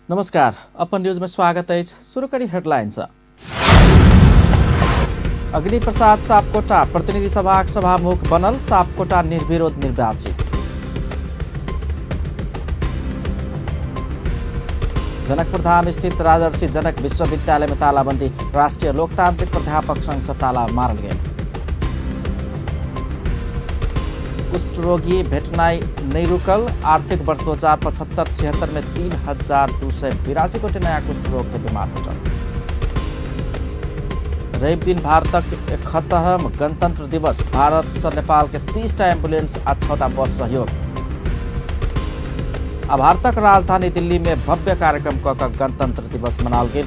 नमस्कार, अपन न्यूज में स्वागत है। शुरू करी हेडलाइन से। अग्नि प्रसाद सापकोटा प्रतिनिधि सभाक सभामुख बनल, सापकोटा निर्विरोध निर्वाचित। जनकपुर धाम स्थित राजर्षि जनक विश्वविद्यालय में तालाबंदी, राष्ट्रीय लोकतांत्रिक प्राध्यापक संघ से ताला मारल गेल। कुष्ठ रोगी भेटनाई नहीं रुकल, आर्थिक वर्ष 2075-76 में 3,282 गोटे नया कुष्ठ रोग के बीमार भेटल। रवि दिन भारतक 71वां गणतंत्र दिवस, भारत से नेपाल के 30टा एम्बुलेंस आ 6टा बस सहयोग। आ भारतक राजधानी दिल्ली में भव्य कार्यक्रम क गणतंत्र दिवस मनाओल गेल।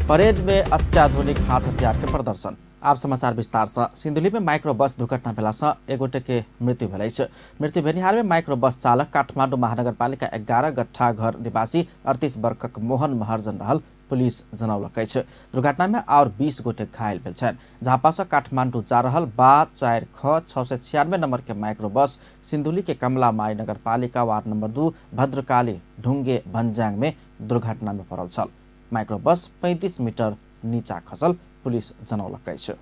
परेड में अत्याधुनिक हाथ हथियार के प्रदर्शन। आप समाचार विस्तार से। सिन्धुली में माइक्रो बस दुर्घटना भेला से एक गोटे के मृत्यु भेल अछि। मृत्यु भेनिहार में माइक्रो बस चालक काठमाडौँ महानगरपालिका 11 गट्ठा घर निवासी 38 वर्षक मोहन महर्जन रहल पुलिस जनौलक अछि। दुर्घटना में और 20 गोटे घायल भेल छनि। झापा से काठमाडौँ जा रहल बा 4 ख 696 नंबर के माइक्रो बस सिन्धुली के कमला माई नगरपालिका वार्ड नंबर 2 भद्रकाली ढुंगे भन्ज्याङ में दुर्घटना में पड़ल छल। माइक्रो बस 35 मीटर नीचा खसल पुलिस जनौलक अछि।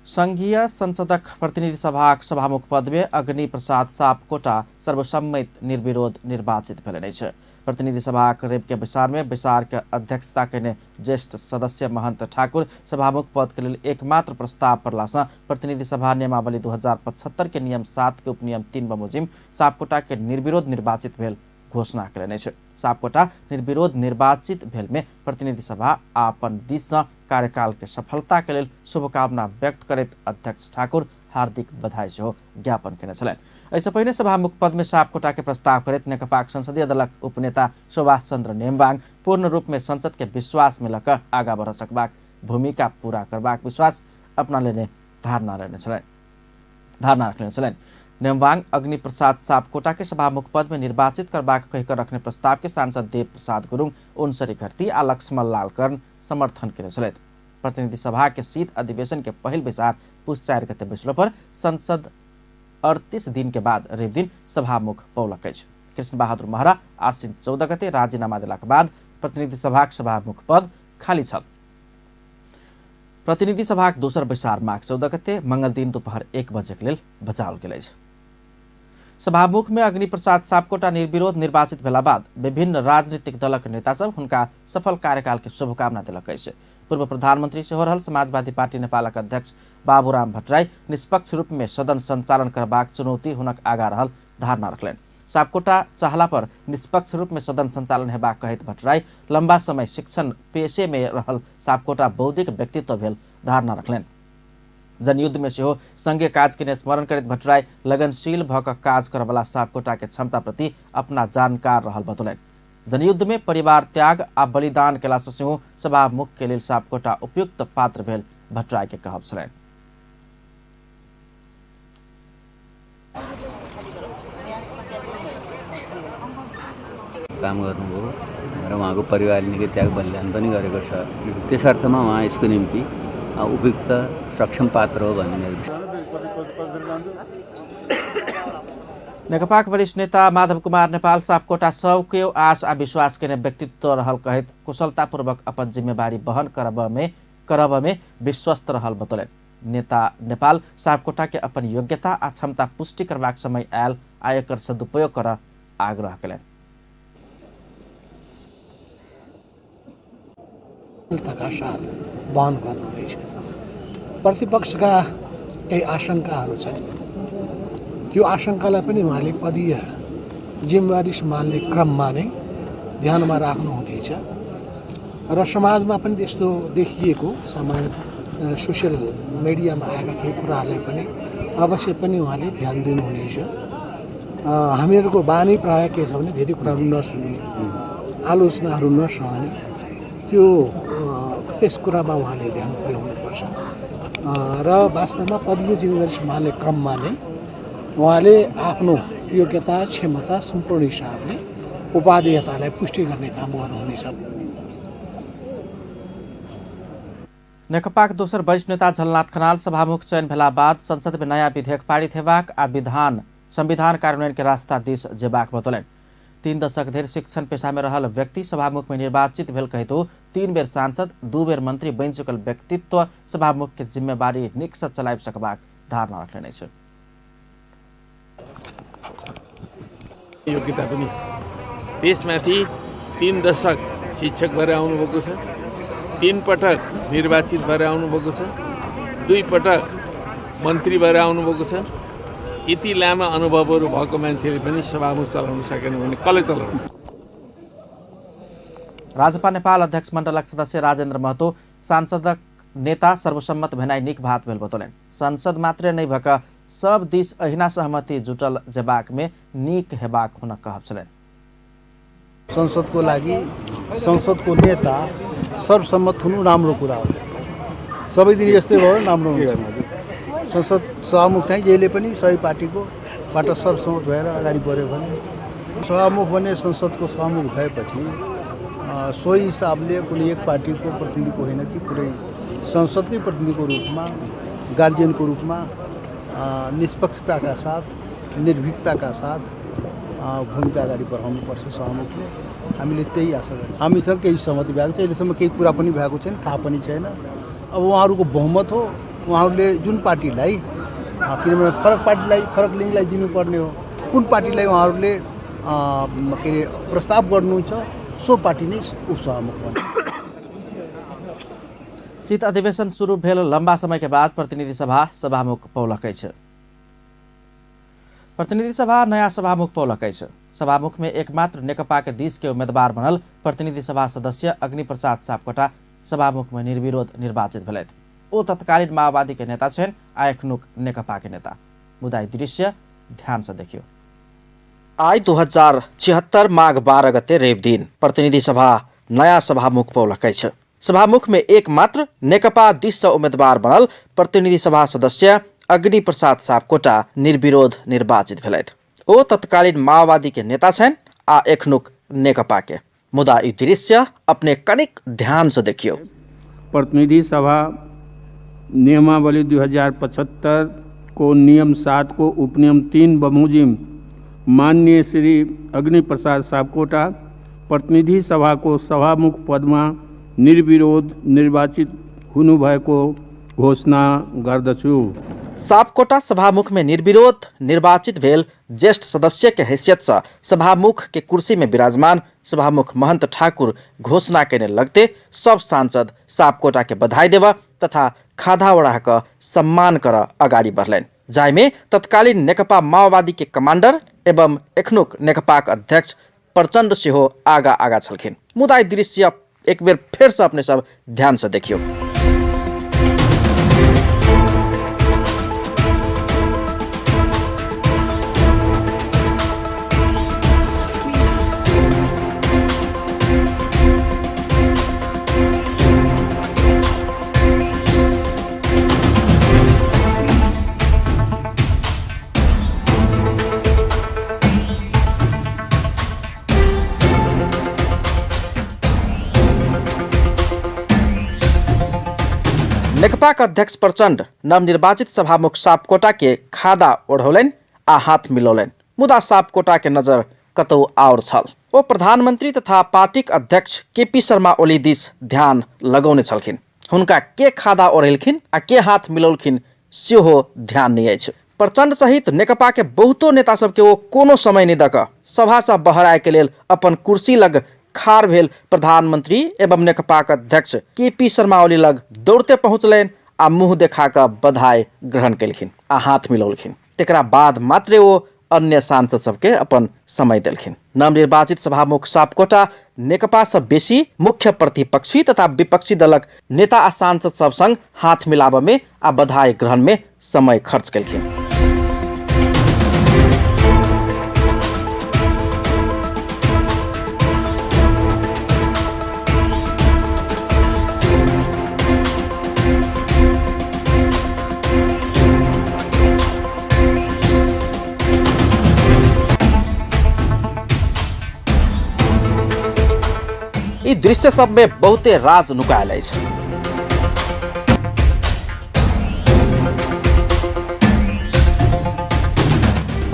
संघीय संसदक प्रतिनिधि सभाक सभामुख पद में अग्नि प्रसाद सापकोटा सर्वसम्मत निर्विरोध निर्वाचित भेलनि अछि। प्रतिनिधि सभाक रवि के बैसार में बैसार के अध्यक्षता केने ज्येष्ठ सदस्य महंत ठाकुर सभामुख पद के लेल एकमात्र प्रस्ताव पड़ला से प्रतिनिधि सभा नियमावली 2075 के नियम 7 के उपनियम 3 बमोजिम सापकोटा के निर्विरोध निर्वाचित भेल घोषणा कयलनि अछि। सापकोटा निर्विरोध निर्वाचित भेल में प्रतिनिधि सभा आपन दिस सँ कार्यकाल के सफलता के लेल शुभकामना व्यक्त करैत अध्यक्ष ठाकुर हार्दिक बधाई सेहो ज्ञापन केने छलनि। एहिसँ पहिने सभामुख पद में सापकोटा के प्रस्ताव करैत नेकपाक संसदीय दलक उपनेता सुभाष चंद्र नेमवाङ पूर्ण रूप में संसद के विश्वास में लऽ कऽ आगाँ बढ़ सकबाक भूमिका पूरा करबाक विश्वास अपना लेने धारणा रखने छलनि। नेमवाङ अग्नि प्रसाद सापकोटा के सभामुख पद में निर्वाचित करबाक कहिकर रखने प्रस्ताव के सांसद देव प्रसाद गुरुङ, ओनसरी घरती आ लक्ष्मण लाल कर्ण समर्थन केने छलथि। प्रतिनिधि सभा के शीत अधिवेशन के पहिल बैसार पुस 4 गते बैसलो पर संसद 38 दिन के बाद रवि दिन सभामुख पौलक अछि। कृष्ण बहादुर महरा आश्विन 14 गते राजीनामा देलाक बाद प्रतिनिधि सभाक सभामुख पद खाली छल। प्रतिनिधि सभाक दोसर बैसार माघ 14 गते मंगल दिन दोपहर 1 बजे के लेल बजाओल गेल अछि। सभामुख में अग्नि प्रसाद सापकोटा निर्विरोध निर्वाचित भेला बाद विभिन्न राजनीतिक दलक नेता सब हुनका सफल कार्यकाल के शुभकामना देलक अछि। पूर्व प्रधानमंत्री सेहो रहल समाजवादी पार्टी नेपालक अध्यक्ष बाबूराम भट्टराई निष्पक्ष रूप में सदन संचालन करबाक चुनौती हुनक आगा रहल धारणा रखलनि। सापकोटा चाहला पर निष्पक्ष रूप में सदन संचालन हेबाक कहैत भट्टराई लंबा समय शिक्षण पेशे में रहल सापकोटा बौद्धिक व्यक्तित्व भेल धारणा रखलनि। जनयुद्ध में सेहो संगे काज के स्मरण करैत भट्टराई लगनशील भऽ कऽ काज करबला सापकोटा के क्षमता प्रति अपना जानकार रहल बतौलनि। जनयुद्ध में परिवार त्याग आ बलिदान केला से सेहो सभामुख के लेल सापकोटा उपयुक्त पात्र भेल भट्टराई के कहब छलनि। काम गर्नुभयो र उहाँको परिवारले निकै त्याग बलिदान पनि गरेको छ। त्यस अर्थमा उहाँ यसको निम्ति उपयुक्त सक्षम पात्र हो भन्ने मेरो विश्वास। नेकपाक वरिष्ठ नेता माधव कुमार नेपाल सापकोटा सबके आश आ विश्वास केने व्यक्तित्व रहल कहैत कुशलतापूर्वक अपन जिम्मेवारी वहन करब में विश्वस्त रहल बतौलनि। नेता नेपाल सापकोटा के अपन योग्यता आ क्षमता पुष्टि करबाक समय आयल आ एकर सदुपयोग कर आग्रह कयलनि। साथ वहन गर्नुहुनेछ। प्रतिपक्षका केही आशंकाहरू छन्, त्यो आशंकालाई पनि उहाँले पदीय जिम्मेवारी सम्हाल्ने क्रममा नै ध्यानमा राख्नुहुनेछ र समाजमा पनि त्यस्तो देखिएको समाज सोसियल मिडियामा आएका केही कुराहरूलाई पनि अवश्य पनि उहाँले ध्यान दिनुहुनेछ। हामीहरूको बानी प्रायः के छ भने धेरै कुराहरू नसुन्ने, आलोचनाहरू नसहने, त्यो त्यस कुरामा उहाँले ध्यान पुर्याउनुपर्छ र वास्तवमा पदीय जिम्मेवारी सम्हाल्ने क्रममा नै उहाँले आफ्नो योग्यता क्षमता सम्पूर्ण हिसाबले उपादेयतालाई पुष्टि गर्ने काम गर्नुहुनेछ। नेकपाक दोसर वरिष्ठ नेता झलनाथ खनाल सभामुख चयन भेला बाद संसद में नयाँ विधेयक पारित हेबाक आ विधान संविधान कार्यान्वयन के रास्ता दिस जेबाक बतौलनि। 3 दशक धरि शिक्षण पेशा में रहल व्यक्ति सभामुख में निर्वाचित भेल कहितो 3 बेर सांसद 2 बेर मंत्री बनि चुकल व्यक्तित्व सभामुख के जिम्मेवारी नीक से चलाबि सकबाक धारणा रखने अछि। योग्यता पनि त्यसमाथि 3 दशक शिक्षक भएर आउनुभएको छ, 3 पटक निर्वाचित भएर आउनुभएको छ, 2 पटक मन्त्री भएर आउनुभएको छ। यति लामा अनुभवहरू भएको मान्छेले पनि सभामुख चलाउन सकेन भने कसले चलाउनु? राजपा नेपाल अध्यक्ष मण्डलक सदस्य राजेन्द्र महतो सांसदक नेता सर्वसम्मत भेनाइ नीक बात भेल बतौलनि। संसद मात्रे नहि भऽ सब दिस अहिना सहमति जुटल जेबाक में नीक हेबाक हुनक कहब छलनि। संसदको लागि संसदको नेता सर्वसम्मत हुनु राम्रो कुरा हो। सबै दिन यस्तै भयो राम्रो हुन्छ। संसद सभामुख चाहिँ जहिले पनि सबै पार्टीकोबाट सर्वसम्मत भएर अगाडि बढ्यो भने सभामुख भने संसदको सभामुख भएपछि सोही हिसाबले कुनै एक पार्टीको प्रतिनिधिको होइन कि पुरै संसदकै प्रतिनिधिको रूपमा, गार्जियनको रूपमा निष्पक्षताका साथ, निर्भीकताका साथ भूमिका अगाडि बढाउनुपर्छ सभामुखले। हामीले त्यही आशा गर्छौँ। हामीसँग केही सहमति भएको छ, अहिलेसम्म केही कुरा पनि भएको छैन, थाहा पनि छैन। अब उहाँहरूको बहुमत हो, उहाँहरूले जुन पार्टीलाई, किनभने फरक पार्टीलाई फरक लिङ्गलाई दिनुपर्ने हो, कुन पार्टीलाई उहाँहरूले के अरे प्रस्ताव गर्नुहुन्छ सो पार्टी नै उपसभामुख बन्छ। शीत अधिवेशन शुरू भेल लंबा समय के बाद प्रतिनिधि सभा सभामुख पौलक अछि। प्रतिनिधि सभा नया सभामुख पौलक अछि। सभामुख में एकमात्र नेकपा के दिस के उम्मीदवार बनल प्रतिनिधि सभा सदस्य अग्नि प्रसाद सापकोटा सभामुख में निर्विरोध निर्वाचित भेलथि। ओ तत्कालीन माओवादी के नेता छनि आ एखनुक नेकपा के नेता। मुदा ई दृश्य ध्यान से देखियो। आइ 2076 माघ 12 गते रवि दिन प्रतिनिधि सभा नया सभामुख पौलक अछि। सभामुख में एकमात्र नेकपा दिस से उम्मीदवार बनल प्रतिनिधि सभा सदस्य अग्नि प्रसाद सापकोटा निर्विरोध निर्वाचित भेलथि। ओ तत्कालीन माओवादी के नेता छनि आ एखनुक नेकपा के। मुदा ई दृश्य अपने कनिक ध्यान से देखियो। प्रतिनिधि सभा नियमावली 2075 को नियम 7 को उपनियम 3 बमोजिम माननीय श्री अग्नि प्रसाद सापकोटा प्रतिनिधि सभा को सभामुख पदमा निर्विरोध निर्वाचित हुनुभएको घोषणा गर्दछु। सापकोटा सभामुख में निर्विरोध निर्वाचित भेल ज्येष्ठ सदस्य के हैसियत से सभामुख के कुर्सी में विराजमान सभामुख महंत ठाकुर घोषणा केने लगते सब सांसद सापकोटा के बधाई देवा तथा खाधा ओढ़ा क सम्मान कर अगाडि बढ़लनि। जाहिमे तत्कालीन नेकपा माओवादी के कमांडर एवं एखनुक नेकपाक अध्यक्ष प्रचण्ड सेहो आगा आगा छलखिन। मुदा ई दृश्य एक बेर फेर से अपने सब ध्यान से देखियो। नेकपाक अध्यक्ष प्रचण्ड नवनिर्वाचित सभामुख सापकोटा के खादा ओढ़ौलनि आ हाथ मिलौलनि। मुदा सापकोटा के नजर कतौ आओर छल। ओ प्रधानमंत्री तथा पार्टीक अध्यक्ष केपी शर्मा ओली दिस ध्यान लगौने छलखिन। हुनका के खादा ओढ़ेलखिन आ के हाथ मिलौलखिन सेहो ध्यान नहि अछि। प्रचण्ड सहित नेकपा के बहुतो नेता सबके ओ कोनो समय नहि दऽ कऽ सभा से बहराय के लेल अपन कुर्सी लग खार भेल प्रधानमंत्री एवं नेकपाक अध्यक्ष केपी शर्मा ओली लग दौड़ते पहुँचलनि आ मुँह देखा कऽ बधाई ग्रहण केलखिन आ हाथ मिलौलखिन। तकरा बाद मात्रे ओ अन्य सांसद सबके अपन समय देलखिन। नवनिर्वाचित सभामुख सापकोटा नेकपा से बेसी मुख्य प्रतिपक्षी तथा विपक्षी दलक नेता आ सांसद सब संग हाथ मिलाबऽ में आ बधाई ग्रहण में समय खर्च केलखिन। ई दृश्य सब में बहुते राज नुकायल अछि।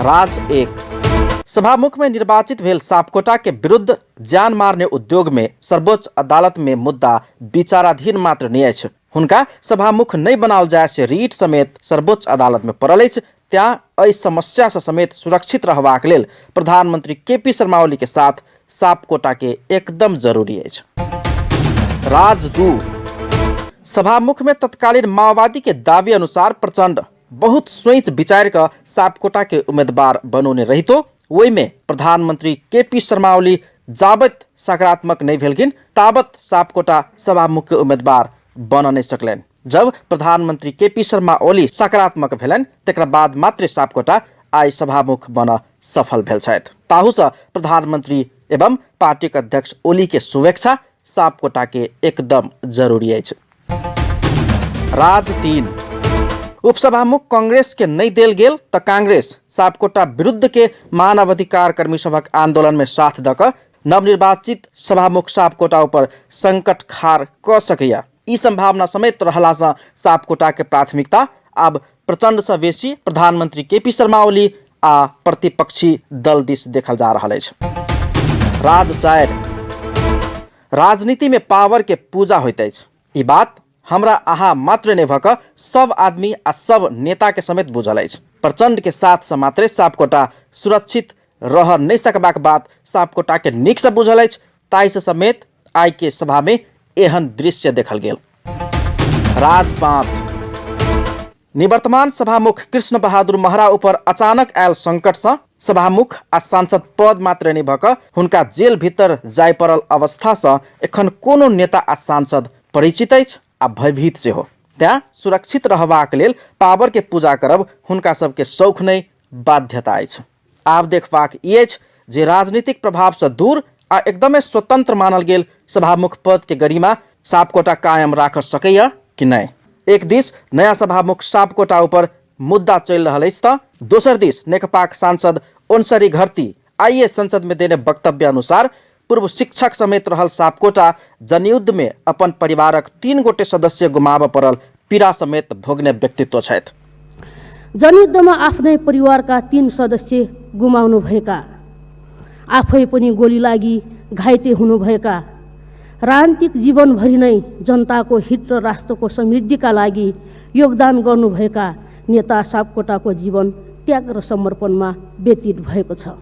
राज एक, सभामुख में निर्वाचित भेल सापकोटा के विरुद्ध जान मारने उद्योग में सर्वोच्च अदालत में मुद्दा विचाराधीन मात्र नहि अछि। हुनका सभामुख नहि बनाओल जाय से रीट समेत सर्वोच्च अदालत में पड़ल अछि। त्याँ एहि समस्या से समेत सुरक्षित रहबाक लेल प्रधानमंत्री केपी शर्मा ओली के साथ सापकोटा के एकदम जरूरी अछि। राज 2 सभामुख में तत्कालीन माओवादी के दावी अनुसार प्रचंड बहुत सोच विचार कऽ सापकोटा के उम्मीदवार बनौने रहितो ओहिमे प्रधानमंत्री केपी शर्मा ओली जाबत सकारात्मक नहि भेलखिन ताबत सापकोटा सभामुख के उम्मीदवार बन नहि सकलनि। जब प्रधानमंत्री केपी शर्मा ओली सकारात्मक भेलनि तकरा बाद मात्र सापकोटा आइ सभामुख बन सफल भेल छथि। ताहूसँ प्रधानमंत्री एवं पार्टीक अध्यक्ष ओली के शुभेच्छा सापकोटा के एकदम जरूरी अछि। राज 3 उपसभामुख कांग्रेस के नहि देल गेल तऽ कांग्रेस सापकोटा विरुद्ध के मानवाधिकार कर्मी सभक आंदोलन में साथ दऽ कऽ नवनिर्वाचित सभामुख सापकोटा ऊपर संकट खाड़ कऽ सकैया। ई संभावना समेत रहलासँ सापकोटा के प्राथमिकता आब प्रचंड सँ बेसी प्रधानमंत्री केपी शर्मा ओली आ प्रतिपक्षी दल दिस देखल जा रहल अछि। राज 4 राजनीति में पावर के पूजा होइत अछि। ई बात हमरा अहाँ मात्र नहि भऽ कऽ सब आदमी आ सब नेता के समेत बुझल अछि। प्रचंड के साथ सँ मात्रे सापकोटा सुरक्षित रह नहि सकबाक बात सापकोटा के नीक सँ बुझल अछि। ताहिसँ समेत आइ के सभा में एहन दृश्य देखल गेल। राज 5 निवर्तमान सभामुख कृष्ण बहादुर महरा ऊपर अचानक आयल संकट सँ सभामुख आ सांसद पद मात्र नहि भऽ कऽ हुनका जेल भीतर जाय पड़ल अवस्था सँ एखन कोनो नेता आ सांसद परिचित अछि आ भयभीत सेहो। तेँ सुरक्षित रहबाक लेल पावर के पूजा करब हुनका सबके शौख नहि बाध्यता अछि। आब देखबाक ई अछि जे राजनीतिक प्रभाव सँ दूर आ एकदमे स्वतंत्र मानल गेल सभामुख पद के गरिमा सापकोटा कायम राख सकैया कि नहि। एक दिस नया सभामुख सापकोटा ऊपर मुद्दा चलि रहल अछि तऽ दोसर दिस नेकपाक सांसद ओनसरी घरती आइए संसद में देने वक्तव्य अनुसार पूर्व शिक्षक समेत रहल सापकोटा जनयुद्ध में अपन परिवारक 3 गोटे सदस्य गुमाबऽ पड़ल पीड़ा समेत भोगने व्यक्तित्व छथि। जनयुद्धमा आफ्नै परिवारका 3 सदस्य गुमाउनुभएका, आफै पनि गोली लागि घाइते हुनुभएका, राजनीतिक जीवनभरि नै जनताको हित र राष्ट्रको समृद्धिका लागि योगदान गर्नुभएका नेता सापकोटाको जीवन त्याग र समर्पणमा व्यतीत भएको छ।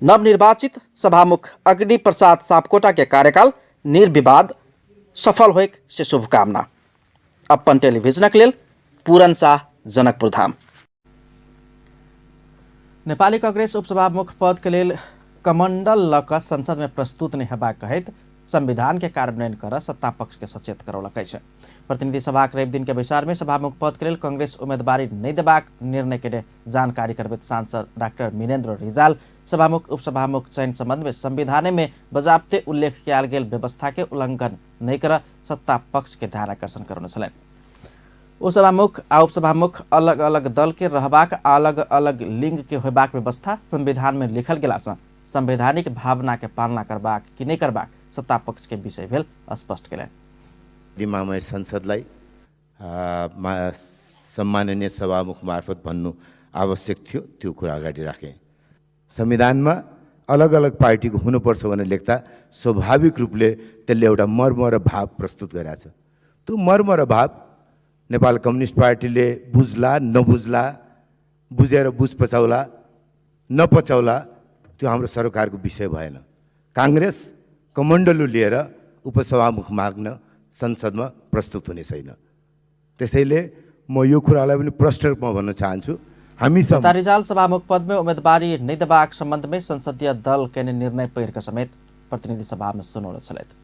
नवनिर्वाचित सभामुख अग्नि प्रसाद सापकोटा के कार्यकाल निर्विवाद सफल होइक से शुभकामना। अपन टेलिभिजनक लेल पूरन शाह, जनकपुर धाम। नेपाली कांग्रेस उपसभामुख पद के लेल कमंडल लऽ कऽ संसद में प्रस्तुत नहि हेबाक कहैत संविधान के कार्यान्वयन कर सत्ता पक्ष के सचेत करौलक अछि। प्रतिनिधि सभाक रवि दिन के बैसार में सभामुख पद के लेल कांग्रेस उम्मीदवारी नहि देबाक निर्णय के जानकारी करबैत सांसद डाक्टर मीनेन्द्र रिजाल सभामुख उपसभामुख चयन संबंध में संविधान में बजाप्ते उल्लेख कयल गेल व्यवस्था के उल्लंघन नहि कर सत्ता पक्ष के ध्यान आकर्षण करौने छलनि। ओ सभामुख आ उपसभामुख अलग अलग दल के रहबाक आ अलग अलग लिंग के होयबाक व्यवस्था संविधान में लिखल गेला सँ संवैधानिक भावना के पालना करबाक कि नहि करबाक सत्ता पक्ष के विषय भेल स्पष्ट केलनि। महामय संसदलाई सम्माननीय सभामुख मार्फत भन्नु आवश्यक थियो, त्यो कुरा अगाडि राखेँ। संविधानमा अलग अलग पार्टीको हुनुपर्छ भनेर लेख्दा स्वाभाविक रूपले त्यसले एउटा मर्म र भाव प्रस्तुत गरेको छ। त्यो मर्म र भाव नेपाल कम्युनिस्ट पार्टीले बुझ्ला नबुझ्ला, बुझेर बुझ पचाउला नपचाउला, त्यो हाम्रो सरकारको विषय भएन। काङ्ग्रेस कमण्डलु लिएर उपसभामुख माग्न संसदमा प्रस्तुत हुने छैन। त्यसैले म यो कुरालाई पनि प्रष्ट रूपमा भन्न चाहन्छु। हामी रिजाल सभामुख पद में उम्मीदवारी नहि देबाक संबंध में संसदीय दल केने निर्णय पहिर कऽ समेत प्रतिनिधि सभा में सुनौने छलथि।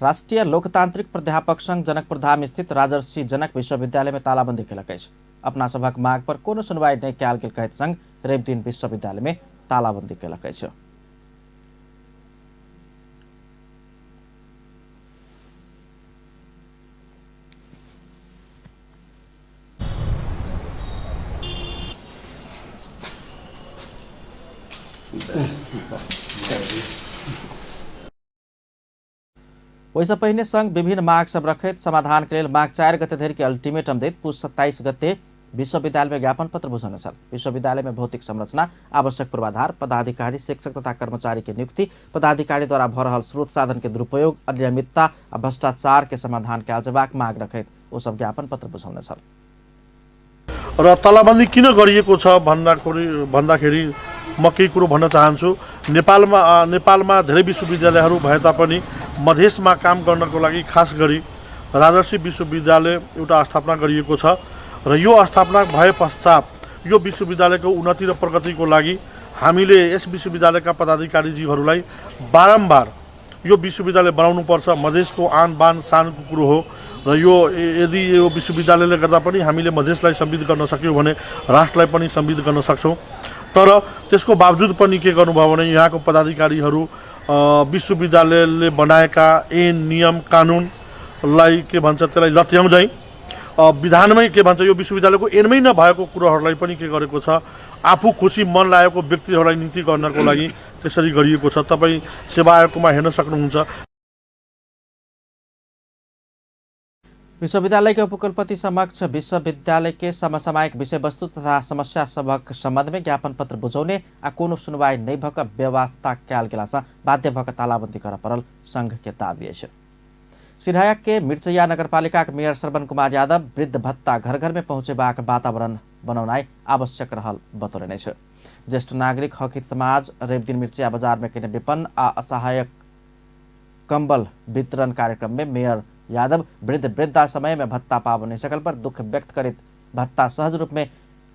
राष्ट्रिय लोकतांत्रिक प्राध्यापक संघ जनकपुर धाम स्थित राजर्षि जनक विश्वविद्यालय में तालाबंदी केलक अछि। अपना सभक माग पर कोनो सुनवाई नहि कयल गेल कहैत संघ रवि दिन विश्वविद्यालय में तालाबंदी केलक अछि। ओहिसँ पहिने संघ विभिन्न माग सब रखैत समाधान के लेल माघ 4 गते धरि के अल्टीमेटम दैत पुस 27 गते विश्वविद्यालय में ज्ञापन पत्र बुझौने छल। विश्वविद्यालय में भौतिक संरचना, आवश्यक पूर्वाधार, पदाधिकारी, शिक्षक तथा कर्मचारी के नियुक्ति, पदाधिकारी द्वारा भऽ रहल स्रोत साधन के दुरुपयोग, अनियमितता आ भ्रष्टाचार के समाधान कयल जेबाक माग रखैत ओ सब ज्ञापन पत्र बुझौने छल। र तालाबन्दी किन गरिएको छ भन्दाखेरि म केही कुरो भन्न चाहन्छु। नेपालमा धेरै विश्वविद्यालयहरू भए तापनि मधेसमा काम गर्नको लागि खास गरी राजर्षि विश्वविद्यालय एउटा स्थापना गरिएको छ र यो स्थापना भए पश्चात यो विश्वविद्यालयको उन्नति र प्रगतिको लागि हामीले यस विश्वविद्यालयका पदाधिकारीजीहरूलाई बारम्बार यो विश्वविद्यालय बनाउनुपर्छ, मधेसको आन बान शानको कुरो हो र यो यदि यो विश्वविद्यालयले गर्दा पनि हामीले मधेसलाई समृद्ध गर्न सक्यौँ भने राष्ट्रलाई पनि समृद्ध गर्न सक्छौँ। तर त्यसको बावजुद पनि के गर्नुभयो भने यहाँको पदाधिकारीहरू विश्वविद्यालयले बनाएका ऐन नियम कानुनलाई के भन्छ त्यसलाई लत्याउँदै विधानमै के भन्छ यो विश्वविद्यालयको ऐनमै नभएको कुरोहरूलाई पनि के गरेको छ, आफू खुसी मन लागेको व्यक्तिहरूलाई नियुक्ति गर्नको लागि त्यसरी गरिएको छ। तपाईँ सेवा आयोगकोमा हेर्न सक्नुहुन्छ। विश्वविद्यालय के उपकुलपति समक्ष विश्वविद्यालय के समसामयिक विषयवस्तु तथा समस्या सभक सम्बन्ध में ज्ञापन पत्र बुझौने आ कोनो सुनवाई नहि भऽ कऽ व्यवस्था कयल गेला सँ बाध्य भऽ कऽ तालाबंदी करऽ पड़ल संघ के दावी अछि। सिरहा के मिर्चैया नगरपालिका के मेयर श्रवण कुमार यादव वृद्ध भत्ता घर घर में पहुँचेबाक वातावरण बनौनाइ आवश्यक रहल बतौलनि अछि। ज्येष्ठ नागरिक हक हित समाज रविदिन मिर्चैया बाजार में कयने विपन्न आ असहायक कंबल वितरण कार्यक्रम में मेयर यादव वृद्ध वृद्धा समय में भत्ता पाबि नहि सकल पर दुख व्यक्त करैत भत्ता सहज रूप में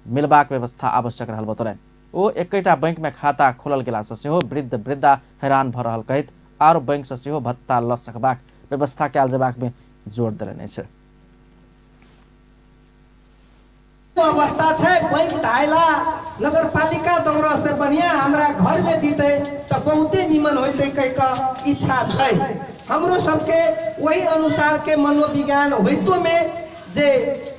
मिलबाक व्यवस्था आवश्यक रहल बतौलनि। ओ एकैटा बैंक में खाता खोलल गेलासँ सेहो वृद्ध वृद्धा हैरान भऽ रहल कहैत आरो बैंक सँ सेहो भत्ता लऽ सकबाक व्यवस्था कयल जेबाक में जोर देलनि अछि। अवस्था छै बैंक धाइला नगरपालिका दौरा से बढ़िया हमरा घर में दीते तो बहुते निमन होते कह के इच्छा छै। हमरो सबके वही अनुसार के मनोविज्ञान होइतो में जे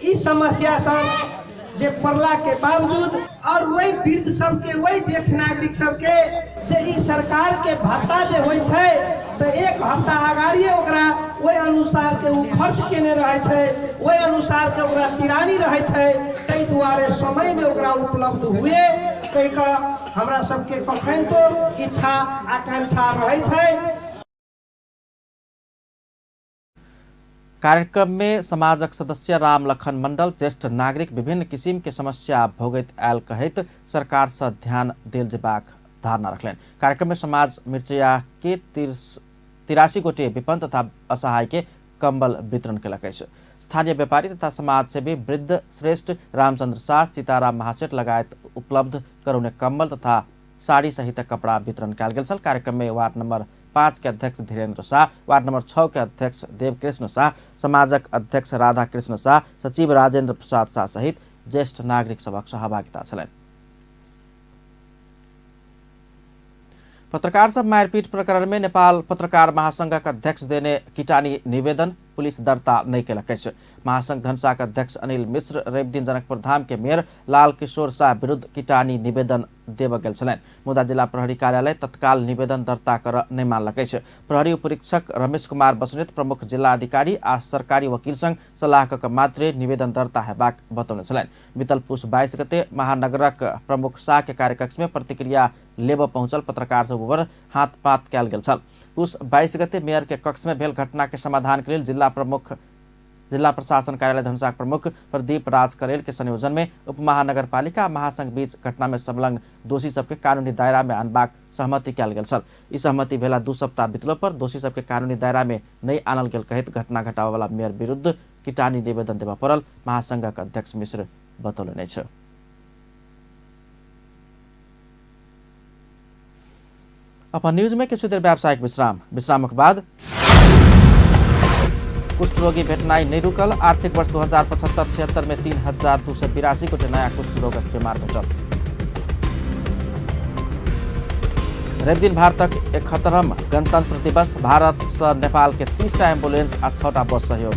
ई समस्या सब जे पड़ला के बावजूद और वही वृद्ध सबके वही जेठ नागरिक सबके जे ई सरकार के भत्ता जे होइ छै तो एक हफ्ता अगाड़िए ओकरा ओहि अनुसार के ओ खर्च केने रहै छै, ओहि अनुसार के ओकरा तिरानी रहै छै, ताहि दुआरे समय में ओकरा उपलब्ध हुए कहि कऽ हमरा सबके कखन तो इच्छा आकांक्षा रहै छै। कार्यक्रम में समाजक सदस्य राम लखन मंडल ज्येष्ठ नागरिक विभिन्न किसिम के समस्या भोगैत आयल कहैत सरकार से ध्यान देल जेबाक धारणा रखलनि। कार्यक्रम में समाज मिर्चैया के 83 गोटे विपन्न तथा असहाय के कंबल वितरण केलक अछि। स्थानीय व्यापारी तथा समाजसेवी वृद्ध श्रेष्ठ रामचंद्र शाह, सीताराम महासेठ लगायत उपलब्ध करौने कंबल तथा साड़ी सहित कपड़ा वितरण कयल गेल छल। कार्यक्रम में वार्ड नंबर 5 के अध्यक्ष धीरेन्द्र शाह, वार्ड नंबर 6 के अध्यक्ष देवकृष्ण शाह, समाजक अध्यक्ष राधा कृष्ण शाह, सचिव राजेंद्र प्रसाद शाह सहित ज्येष्ठ नागरिक सभक सहभागिता छलनि। पत्रकार सब मारपीट प्रकरण में नेपाल पत्रकार महासंघक अध्यक्ष देने किटानी निवेदन पुलिस दर्ता नहि केलक अछि। महासंघ धनुषाक अध्यक्ष अनिल मिश्र रविदिन जनकपुर धाम के मेयर लाल किशोर शाह विरुद्ध किटानी निवेदन देबऽ गेल छलनि, मुदा जिला प्रहरी कार्यालय तत्काल निवेदन दर्ता करऽ नहि मानलक अछि। प्रहरी उपरीक्षक रमेश कुमार बस्नेत प्रमुख जिला अधिकारी आ सरकारी वकील संग सलाह कऽ मात्रे निवेदन दर्ता हेबाक बतौने छलनि। बीतल पुष 22 गते महानगरक प्रमुख शाह के कार्यकक्ष में प्रतिक्रिया लेबऽ पहुँचल पत्रकार सब ऊपर हाथपात कयल गेल छल। पुष 22 गते मेयर के कक्ष में भेल घटना के समाधान के लेल जिला प्रशासन कार्यालय धनुषाक प्रमुख प्रदीप राज करेल के संयोजन में उपमहानगरपालिका महासंघ बीच घटना में संलग्न दोषी सबके कानूनी दायरा में आनबाक सहमति कयल गेल छल। ई सहमति भेला 2 सप्ताह बितलो पर दोषी सबके कानूनी दायरा में नहि आनल गेल कहैत घटना घटाबऽवाला मेयर विरुद्ध किटानी निवेदन देबऽ पड़ल महासंघक अध्यक्ष मिश्र बतौलनि अछि। अपन न्यूज में किछु देर व्यावसायिक विश्राम, विश्रामक बाद कुष्ठरोगी भेटनाइ नहि रुकल। आर्थिक वर्ष 2075-76 में 3282 गोटे नया कुष्ठरोगक बीमार भेटल। रविदिन भारतक 71म गणतंत्र दिवस, भारत सँ नेपाल के 30टा एम्बुलेंस आ 6टा बस सहयोग।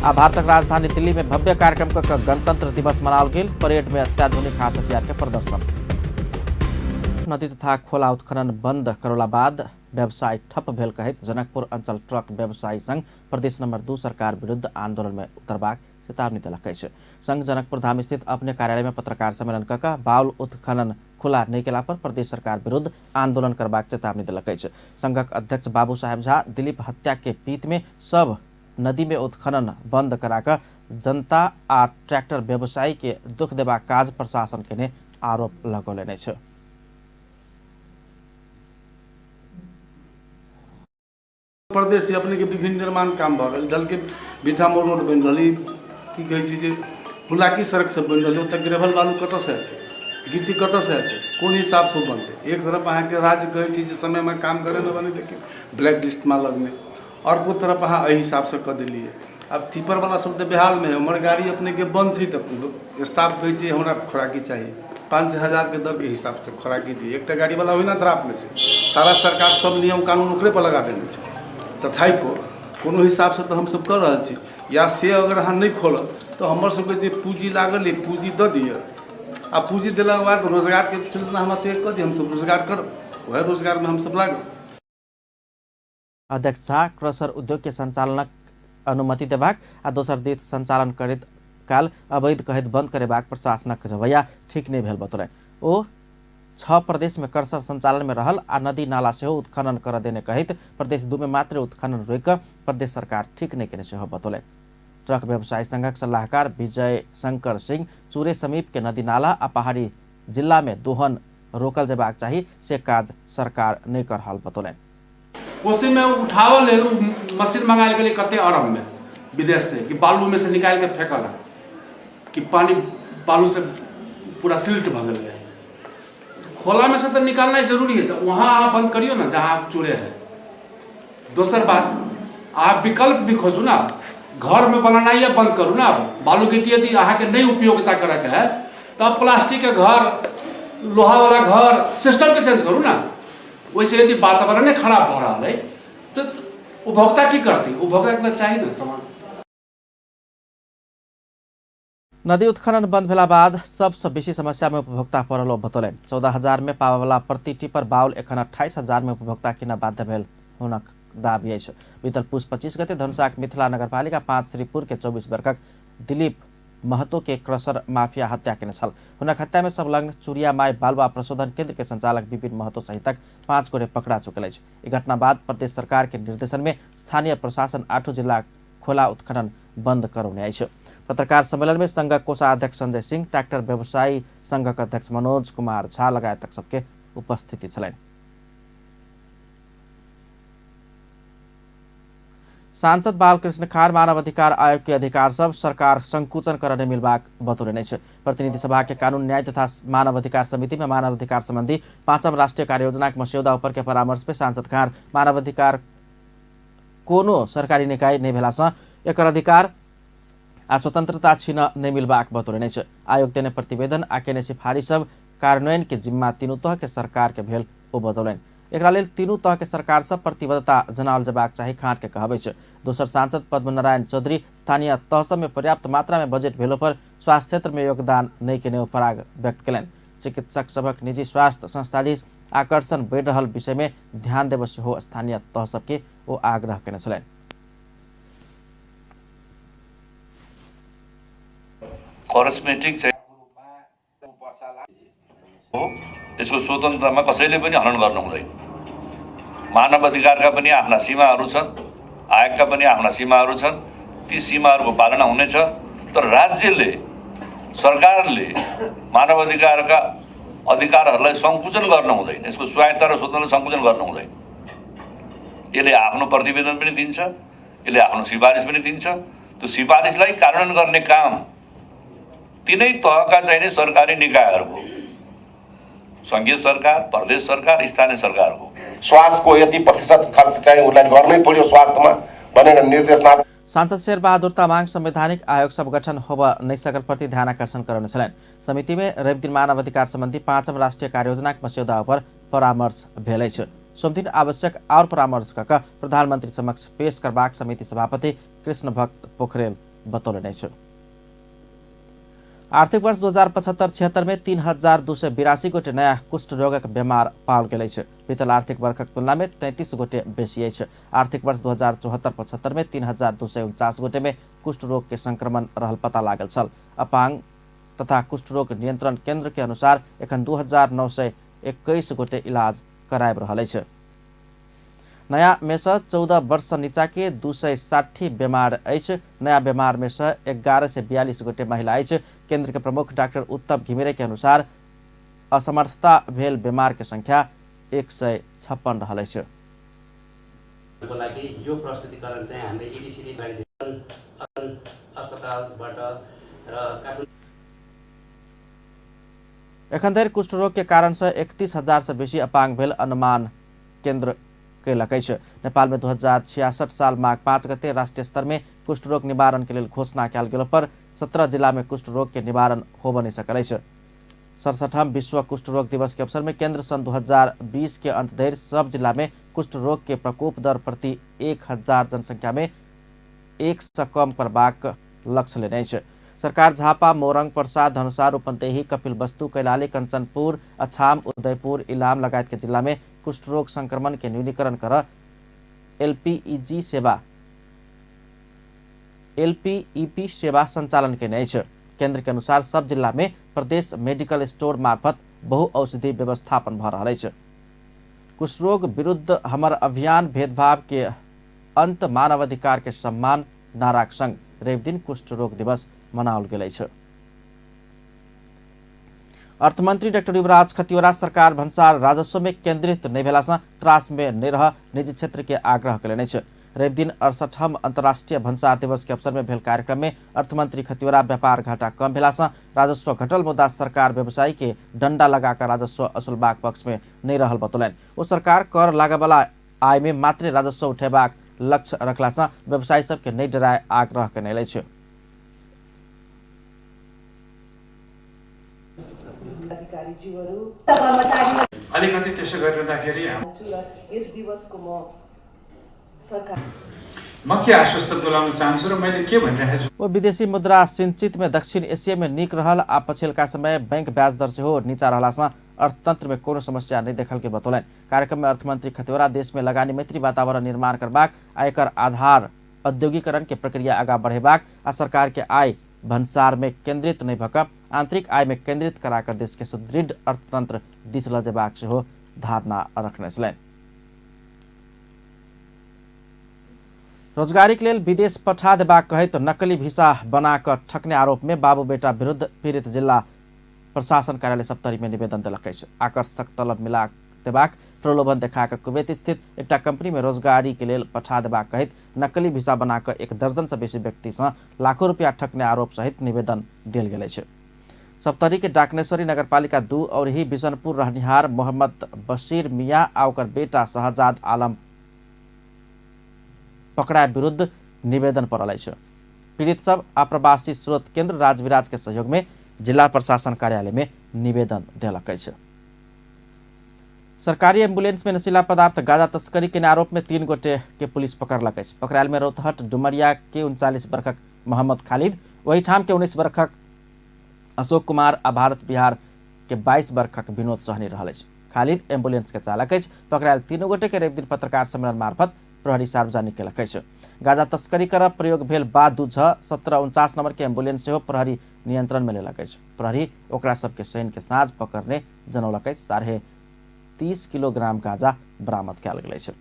आ भारतक राजधानी दिल्ली में भव्य कार्यक्रम कऽ गणतंत्र दिवस मनाओल गेल। परेड में अत्याधुनिक हाथ हथियार के प्रदर्शन। नदी तथा खोला उत्खनन बंद करौला बाद व्यवसाय ठप भेल कहैत जनकपुर अंचल ट्रक व्यवसायी संघ प्रदेश नंबर 2 सरकार विरुद्ध आंदोलन में उतरबाक चेतावनी देलक अछि। संघ जनकपुर धाम स्थित अपने कार्यालय में पत्रकार सम्मेलन क कऽ बाउल उत्खनन खुला नहि केला पर प्रदेश सरकार विरुद्ध आंदोलन करबाक चेतावनी देलक अछि। संघक अध्यक्ष बाबू साहेब झा दिलीप हत्या के पीत में सब नदी में उत्खनन बंद करा कऽ जनता आ ट्रैक्टर व्यवसायी के दुख देबाक काज प्रशासन केने आरोप लगौलनि अछि। प्रदेश अपने के विभिन्न निर्माण काम भऽ रहल, ढलके भिठा मोड़ रोड बनि रहल, ई की कहै छै जे हुलाकी सड़क सब बनि रहल, ओतऽ ग्रेवल बालू कतऽसँ एतै, गिट्टी कतऽसँ एतै, कोन हिसाबसँ बनतै। एक तरफ अहाँके राज्य कहै छै जे समयमे काम करै नहि बने, लेकिन ब्लैक लिस्टमे लगमे अर्को तरफ अहाँ एहि हिसाबसँ कऽ देलियै। आब टिपरवला सब तऽ बेहालमे है, उम्हर गाड़ी अपनेके बन्द छै तऽ स्टाफ कहै छै हमरा खोराकी चाही, 5-6 हजारके दरके हिसाबसँ खोराकी दियै। एकटा गाड़ीवला ओहिना ड्राफ्टमे छै, सारा सरकार सब नियम कानून ओकरे पर लगा देने छै, तथापि कोनो हिसाबसँ तऽ हमसब कऽ रहल छी। या से अगर अहाँ नहि खोलब तऽ हमर सबके जे पूँजी लागल अइ पूँजी दऽ दिअ, आ पूँजी देलाके बाद रोजगारके सिलसिला हमरा सबके कऽ दिअ, हमसब रोजगार करब, वएह रोजगारमे हमसब लागब। अध्यक्ष झा क्रसर उद्योग के संचालनक अनुमति देबाक आ दोसर दिस संचालन करैत काल अवैध कहैत बंद करेबाक प्रशासनक रवैया ठीक नहि भेल बतौलनि। ओ 6 प्रदेश में क्रसर संचालन में रहल आ नदी नाला सेहो उत्खनन कर देने कहैत प्रदेश 2 में मात्र उत्खनन रोकि कऽ प्रदेश सरकार ठीक नहि केने सेहो बतौलनि। ट्रक व्यवसायी संघक सलाहकार विजय शंकर सिंह चूरे समीप के नदी नाला आ पहाड़ी जिला में दोहन रोकल जेबाक चाही से काज सरकार नहि कर रहल बतौलनि। कोसी में उठावल लेल मशीन मंगायल गेलै कते अरब में विदेश से कि बालू में से निकाल के फेंकल है कि पानी बालू से पूरा सिल्ट भऽ गेल है। खोला में से तो निकालना जरूरी है, तो वहाँ आप बंद करियो ना जहाँ आप चूरे है। दोसर बात आप विकल्प भी खोजू ना, घर में बनाना बंद करू ना। बालू गिट्टी यदि अहाँके नहीं उपयोगिता करके है तब प्लास्टिक के घर, लोहा वाला घर सिस्टम के चेंज करू ना। वैसे यदि वातावरण खराब भऽ रहल है तो उपभोक्ता की करती, उपभोक्ता के तो चाही ना सामान। नदी उत्खनन बंद भेला बाद सबसँ बेसी समस्या में उपभोक्ता पड़ल बतौलनि। 14,000 में पाबयवला प्रति टिपर बाउल एखन 28,000 में उपभोक्ता किनऽ बाध्य भेल हुनक दावी अछि। बीतल पुस 25 गते धनुषाक मिथिला नगरपालिका 5 श्रीपुर के 24 वर्षक दिलीप महतो के क्रसर माफिया हत्या केने छल। हुनक हत्या में संलग्न चूड़िया माई बालुआ प्रशोधन केंद्र के संचालक विपिन महतो सहितक 5 गोटे पकड़ा चुकल अछि। ई घटना बाद प्रदेश सरकार के निर्देशन में स्थानीय प्रशासन 8 जिला खोला उत्खनन बंद करौने अछि। पत्रकार सम्मेलन में संघक कोषाध्यक्ष संजय सिंह, ट्रैक्टर व्यवसायी संघक अध्यक्ष मनोज कुमार झा लगायतक सबके उपस्थिति छलनि। सांसद बालकृष्ण खान मानवाधिकार आयोग के अधिकार सब सरकार संकुचन करने मिलबाक बतौलनि अछि। प्रतिनिधि सभा के कानून न्याय तथा मानवाधिकार समिति में मानवाधिकार संबंधी 5म राष्ट्रीय कार्ययोजना के मस्यौदा ऊपर के परामर्श पे सांसद खान मानवाधिकार कोनो सरकारी निकाय नहि भेला सँ एकर अधिकार आ स्वतंत्रता छीन नहि मिलबाक बतौलनि अछि। आयोग देने प्रतिवेदन आ केने सिफारिश सब कार्यान्वयन के जिम्मा तीनू तह के सरकार के भेल ओ बतौलनि। एकरा लेल तीनू तह के सरकार सब प्रतिबद्धता जनाओल जेबाक चाही खान के कहब अछि। दोसर सांसद पद्मनारायण चौधरी स्थानीय तह सब में पर्याप्त मात्रा में बजट भेलो पर स्वास्थ्य क्षेत्र में योगदान नहि केने ओ पराग व्यक्त केलनि। चिकित्सक सभक निजी स्वास्थ्य संस्था दिस आकर्षण बढ़ि रहल विषय में ध्यान देबऽ सेहो स्थानीय तह सबके ओ आग्रह केने छलनि। करिस्मेटिक हो, यसको स्वतन्त्रतामा कसैले पनि हनन गर्नु हुँदैन। मानव अधिकारका पनि आफ्ना सीमाहरू छन्, आयोगका पनि आफ्ना सीमाहरू छन्, ती सीमाहरूको पालना हुनेछ। तर राज्यले, सरकारले मानव अधिकारका अधिकारहरूलाई सङ्कुचन गर्नु हुँदैन, यसको स्वायत्त र स्वतन्त्र सङ्कुचन गर्नु हुँदैन। यसले आफ्नो प्रतिवेदन पनि दिन्छ, यसले आफ्नो सिफारिस पनि दिन्छ। त्यो सिफारिसलाई कार्यान्वयन गर्ने काम तिनै तहका चाहिने सरकारी निकायहरूको, सङ्घीय सरकार, प्रदेश सरकार, स्थानीय सरकारको। स्वास्थ्यको यति प्रतिशत खर्च चाहिँ उसलाई गर्नै पर्यो स्वास्थ्यमा भनेर निर्देशना। सांसद शेरबहादुर तामाङ संवैधानिक आयोग सब गठन होब नहि सकल प्रति ध्यान आकर्षण करौने छलनि। समिति में रवि दिन मानवाधिकार संबंधी 5म राष्ट्रीय कार्ययोजनाक मस्यौदा पर परामर्श भेल अछि। सोमदिन आवश्यक और परामर्श कऽ प्रधानमंत्री समक्ष पेश करबाक समिति सभापति कृष्ण भक्त पोखरेल बतौलनि अछि। आर्थिक वर्ष 2075-76 में 3282 गोटे नयाँ कुष्ठ रोगक बेमार पाओल गेल अछि। बीतल आर्थिक वर्षक तुलना में 33 गोटे बेसी अछि। आर्थिक वर्ष 2074-75 में 3249 गोटे में कुष्ठ रोग के संक्रमण रहल पता लागल छल। अपांग तथा कुष्ठ रोग नियंत्रण केंद्र के अनुसार एखन 2921 गोटे इलाज कराबि रहल अछि। नयाँ में से 14 वर्ष नीचा के 260 बेमार अछि। नयाँ बेमार में से 1142 गोटे महिला अछि। केंद्र के प्रमुख डॉक्टर उत्तम घिमिरे के अनुसार असमर्थता भेल बेमार के संख्या 156 रहल अछि। लागि यो प्रस्तुतिकरण चाहिँ हामीले इडिसिडी अस्पतालबाट र एखन धरि कुष्ठ रोग के कारण से 31,000 से बेसी अपांग भेल अनुमान केंद्र कयलक अछि। नेपाल में 2066 साल माघ 5 गते राष्ट्रीय स्तर में कुष्ठ रोग निवारण के लेल घोषणा कयल गेल पर 17 जिला में कुष्ठ रोग के निवारण होब नहीं सकल अछि। 67वां विश्व कुष्ठ रोग दिवस के अवसर में केंद्र सन 2020 के अंत धरि सब जिला में कुष्ठ रोग के प्रकोप दर प्रति 1000 जनसंख्या में 1 से कम करबाक लक्ष्य लेने अछि। सरकार झापा, मोरंग, पर्सा, धनुषा, रूपन्देही, कपिलवस्तु, कैलाली, कंचनपुर, अछाम, उदयपुर, इलाम लगायत के जिला में कुष्ठ रोग संक्रमण के न्यूनीकरण कर एलपीईपी सेवा संचालन केने अछि। केंद्र के अनुसार सब जिला में प्रदेश मेडिकल स्टोर मार्फत बहुऔषधि व्यवस्थापन भ रहल अछि। कुष्ठ रोग विरुद्ध हमर अभियान भेदभाव के अंत मानवाधिकार के सम्मान नाराक संग रविदिन कुष्ठ रोग दिवस मनाओल गेल अछि। अर्थमंत्री डाक्टर युवराज खतिवड़ा सरकार भन्सार राजस्व में केंद्रित नहि भेला सँ त्रास में नहि रह निजी क्षेत्र के आग्रह कयलनि अछि। रविदिन 68वां अंतर्राष्ट्रीय भन्सार दिवस के अवसर में भेल कार्यक्रम में अर्थमंत्री खतिवड़ा व्यापार घाटा कम भेला सँ राजस्व घटल मुदा सरकार व्यवसायी के डंडा लगाकर राजस्व असुलबाक पक्ष में नहि रहल बतौलनि। ओ सरकार कर लागयवला आय में मात्रे राजस्व उठेबाक लक्ष्य रखला सँ व्यवसायी सबके नहि डराय आग्रह कयने अछि। अलिकति त्यसो गरिरहँदाखेरि यस दिवसको म के आश्वस्त तुल्याउन चाहन्छु र मैले के भनिरहेको छु। ओ विदेशी मुद्रा सिंचित में दक्षिण एशिया में नीक रहल आ पछिलका समय बैंक ब्याज दर सेहो नीचा रहला सँ अर्थतंत्र में कोनो समस्या नहि देखल के बतौलनि। कार्यक्रम में अर्थमंत्री खतिवड़ा देश में लगानी मैत्री वातावरण निर्माण करबाक आ एकर आधार औद्योगिकरण के प्रक्रिया आगाँ बढ़ेबाक आ सरकार के आय भन्सार में केंद्रित नहि भऽ कऽ आंतरिक आय में केंद्रित कराकर देश के सुदृढ़ अर्थतंत्र दिस लऽ जेबाक सेहो धारणा रखने छलनि। रोजगारी के लेल विदेश पठा देबाक कहैत नकली भिसा बना कऽ ठकने आरोप में बाबू बेटा विरुद्ध पीड़ित जिला प्रशासन कार्यालय सप्तरी में निवेदन देलक अछि। आकर्षक तलब मिला देबाक प्रलोभन देखा कऽ कुवैत स्थित एकटा कंपनी में रोजगारी के लेल पठा देबाक कहैत नकली भिसा बना कऽ 1 दर्जन से बेसी व्यक्ति सँ लाखों रुपया ठकने आरोप सहित निवेदन देल गेल अछि। सप्तरी के डाकनेश्वरी नगरपालिका 2 और ही बिशनपुर रहनिहार मोहम्मद बशीर मियाँ आ ओकर बेटा शहजाद आलम पकड़ा विरुद्ध निवेदन पड़ल अछि। पीड़ित सब आप्रवासी स्रोत केंद्र राजविराज के सहयोग में जिला प्रशासन कार्यालय में निवेदन देलक अछि। सरकारी एम्बुलेंस में नशीला पदार्थ गांजा तस्करी के आरोप में 3 गोटे के पुलिस पकड़लक अछि। पकड़ायल में रौतहट डुमरिया के 39 वर्षक मोहम्मद खालिद, ओहिठाम के 19 वर्षक अशोक कुमार आ भारत बिहार के 22 वर्षक विनोद सहनी रहल अछि। खालिद एम्बुलेंस के चालक अछि। पकड़ायल 3 गोटे के रविदिन पत्रकार सम्मेलन मार्फत प्रहरी सार्वजनिक केलक अछि। गांजा तस्करी कर प्रयोग भेल बा 2 6 17 49 नंबर के एम्बुलेंस सेहो प्रहरी नियंत्रण में लेलक अछि। प्रहरी ओकरा सबके शनि के साँझ पकड़ने जनौलक अछि। 30.5 किलोग्राम गांजा बरामद कयल गेल अछि।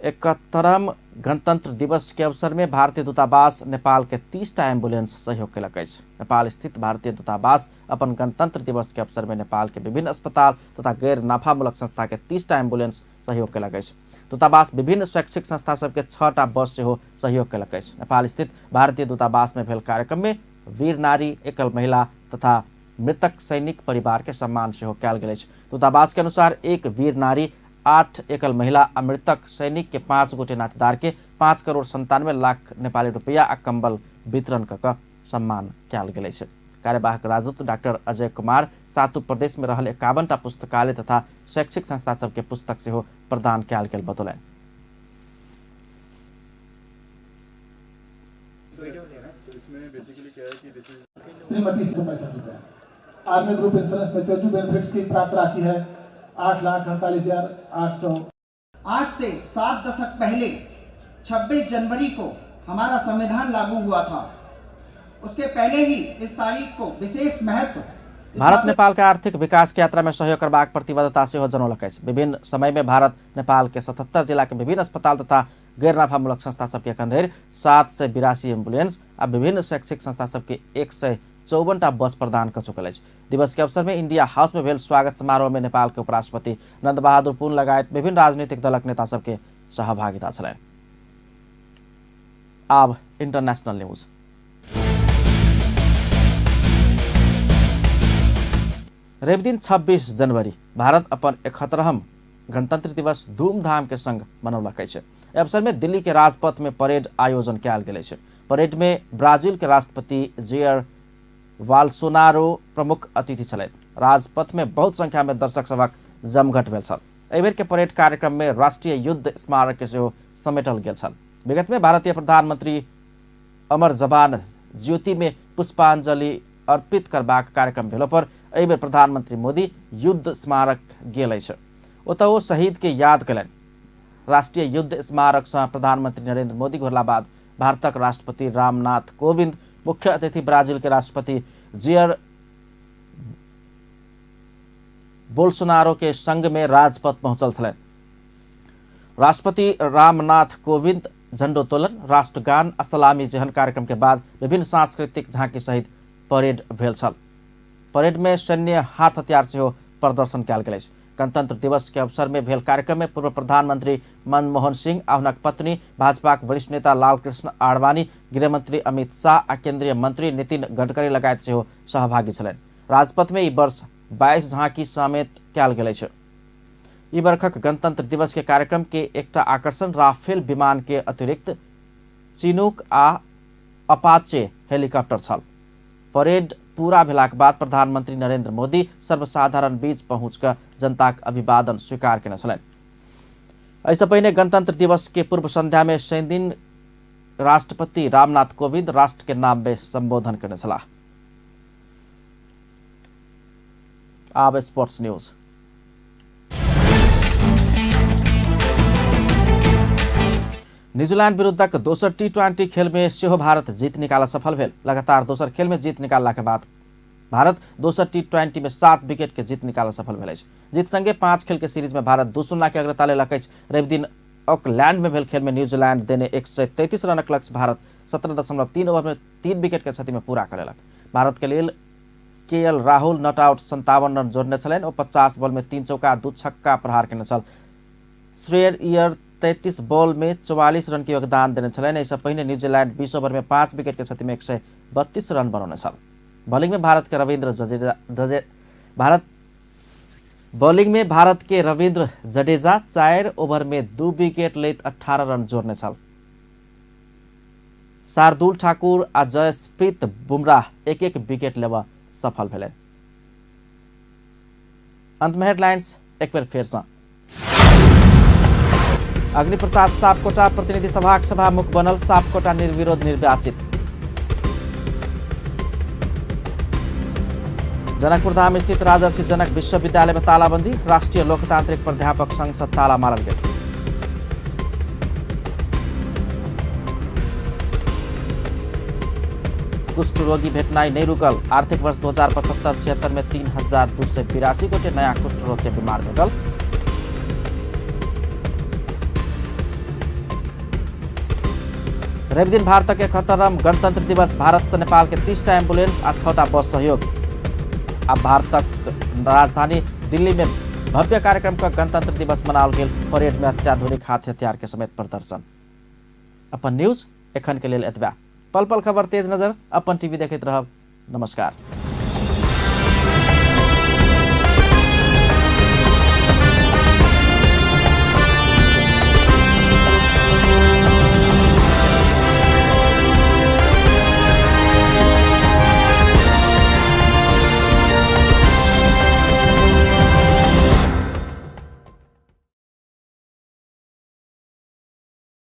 71वां गणतंत्र दिवस के अवसर में भारतीय दूतावास नेपाल के 30टा एम्बुलेंस सहयोग केलक अछि। नेपाल स्थित भारतीय दूतावास अपन गणतंत्र दिवस के अवसर में नेपाल के विभिन्न अस्पताल तथा गैर नाफामूलक संस्था के 30टा एम्बुलेंस सहयोग केलक अछि। दूतावास विभिन्न शैक्षिक संस्था सबके 6टा बस सेहो सहयोग केलक अछि। नेपाल स्थित भारतीय दूतावास में भेल कार्यक्रम में वीर नारी, एकल महिला तथा मृतक सैनिक परिवार के सम्मान सेहो कयल गेल अछि। दूतावास के अनुसार 1 वीर नारी, 8 एकल महिला आ मृतक सैनिक के 5 गोटे नातेदार के 5,97,00,000 नेपाली रुपैया आ कंबल वितरण कऽ सम्मान कयल गेल अछि। कार्यवाहक राजदूत डाक्टर अजय कुमार सातु प्रदेश में रहल 51टा पुस्तकालय तथा शैक्षिक संस्था सबके पुस्तक सेहो प्रदान कयल गेल बतौलनि। श्रीमती 65 रुपया। Army group insurance maturity benefits की प्राप्त राशि है 8,48,800। आज से 7 दशक पहले 26 जनवरी को हमारा संविधान लागू हुआ था। उसके पहले ही इस तारीख को विशेष महत्व। भारत नेपाल के आर्थिक विकास के यात्रा में सहयोग करबाक प्रतिबद्धता सेहो जनौलक अछि। विभिन्न समय में भारत नेपाल के 77 जिला के विभिन्न अस्पताल तथा गैर नाफामूलक संस्था सबके एखन धरि 782 एम्बुलेंस आ विभिन्न शैक्षिक संस्था सबके 154 टा बस प्रदान क चुकल अछि। दिवस के अवसर में इंडिया हाउस में भेल स्वागत समारोह में नेपाल के उपराष्ट्रपति नंद बहादुर पुन लगायत विभिन्न राजनीतिक दलक नेता सबके सहभागिता छलनि। आब इंटरनेशनल न्यूज। रविदिन 26 जनवरी भारत अपन 71वां गणतंत्र दिवस धूमधाम के संग मनौलक अछि। एहि अवसर में दिल्ली के राजपथ में परेड आयोजन कयल गेल अछि। परेड में ब्राजील के राष्ट्रपति जेयर वाल्सोनारो प्रमुख अतिथि छलथि। राजपथ में बहुत संख्या में दर्शक सभक जमघट भेल छल। एहि बेर के परेड कार्यक्रम में राष्ट्रीय युद्ध स्मारक के सेहो समेटल गेल छल। विगत में भारतीय प्रधानमंत्री अमर जवान ज्योति में पुष्पांजलि अर्पित करबाक कार्यक्रम भेलो पर एहि बेर प्रधानमंत्री मोदी युद्ध स्मारक गेल अछि। ओतऽ ओ शहीद के याद कयलनि। राष्ट्रीय युद्ध स्मारक सँ प्रधानमंत्री नरेंद्र मोदी घुरला बाद भारतक राष्ट्रपति रामनाथ कोविंद, मुख्य अतिथि ब्राजील के राष्ट्रपति जेयर बोल्सोनारो के संग में राजपथ पहुंचल छलनि। राष्ट्रपति रामनाथ कोविंद झंडोत्तोलन, राष्ट्रगान आ सलामी जेहन कार्यक्रम के बाद विभिन्न सांस्कृतिक झांकी सहित परेड भेल छल। परेड में सैन्य हाथ हथियार सेहो प्रदर्शन कयल गेल अछि। गणतंत्र दिवस के अवसर में भेल कार्यक्रम में पूर्व प्रधानमंत्री मनमोहन सिंह आ हुनक पत्नी, भाजपाक वरिष्ठ नेता लालकृष्ण आडवाणी, गृहमंत्री अमित शाह आ केंद्रीय मंत्री नितिन गडकरी लगायत सेहो सहभागी छलनि। राजपथ में ई वर्ष 22 झांकी समेत कयल गेल अछि। ई बरखक गणतंत्र दिवस के कार्यक्रम के एकटा आकर्षण राफेल विमान के अतिरिक्त चिनूक आ अपाचे हेलीकॉप्टर छल। परेड पूरा भेलाक बाद प्रधानमंत्री नरेंद्र मोदी सर्वसाधारण बीच पहुंच कऽ जनताक अभिवादन स्वीकार केने छलनि। एहिसँ पहिने गणतंत्र दिवस के पूर्व संध्या में शनिदिन राष्ट्रपति रामनाथ कोविंद राष्ट्र के नाम में संबोधन केने छलाह। आब स्पोर्ट्स न्यूज। न्यूजीलैंड विरुद्धक दोसर टी20 खेल में सेहो भारत जीत निकालऽ सफल भेल। लगातार दोसर खेल में जीत निकालला के बाद भारत दोसर टी20 में 7 विकेट के जीत निकालऽ सफल भेल अछि। जीत संगे 5 खेल के सीरीज में भारत 2-0 के अग्रता लेलक अछि। रविदिन ऑकलैंड में भेल खेल में न्यूजीलैंड देने 133 रनक लक्ष्य भारत 17.3 ओवर में 3 विकेट के क्षति में पूरा कऽ लेलक। भारत के लेल केएल राहुल not out 57 run जोड़ने छलनि। ओ 50 बॉल में 3 चौका 2 छक्का प्रहार केने छल। श्रेयर ईयर 33 बॉल में 44 रन के योगदान देने छलनि। एहिसँ पहिने न्यूजीलैंड 20 ओवर में 5 विकेट के क्षति में 132 रन बनौने छल। बॉलिंग में भारत के रविंद्र जडेजा 4 ओवर में 2 विकेट लैत 18 रन जोड़ने छल। शार्दुल ठाकुर आ जसप्रीत बुमराह 1-1 विकेट लेबऽ सफल भेलनि। अंत में हेडलाइंस एक बेर फेरसँ। अग्निप्रसाद सापकोटा प्रतिनिधि सभाक सभामुख बनल, सापकोटा निर्विरोध निर्वाचित। जनकपुर धाम स्थित राजर्षि जनक विश्वविद्यालय में तालाबंदी, राष्ट्रीय लोकतांत्रिक प्राध्यापक संघ से ताला मारल गेल। कुष्ठ रोगी भेटनाई नहीं रुकल, आर्थिक वर्ष 2075-76 में 3,282 गोटे नया कुष्ठ रोग के बीमार भेटल। रविदिन भारत के 71वां गणतंत्र दिवस, भारत से नेपाल के 30 टा एम्बुलेंस आ 6टा बस सहयोग। अब भारतक राजधानी दिल्ली में भव्य कार्यक्रम का गणतंत्र दिवस मनाओल गेल। परेड में अत्याधुनिक हाथ हथियार के समेत प्रदर्शन। अपन न्यूज एखन के लेल एतबा। पल पल खबर तेज नजर अपन टीवी देखैत रहब। नमस्कार।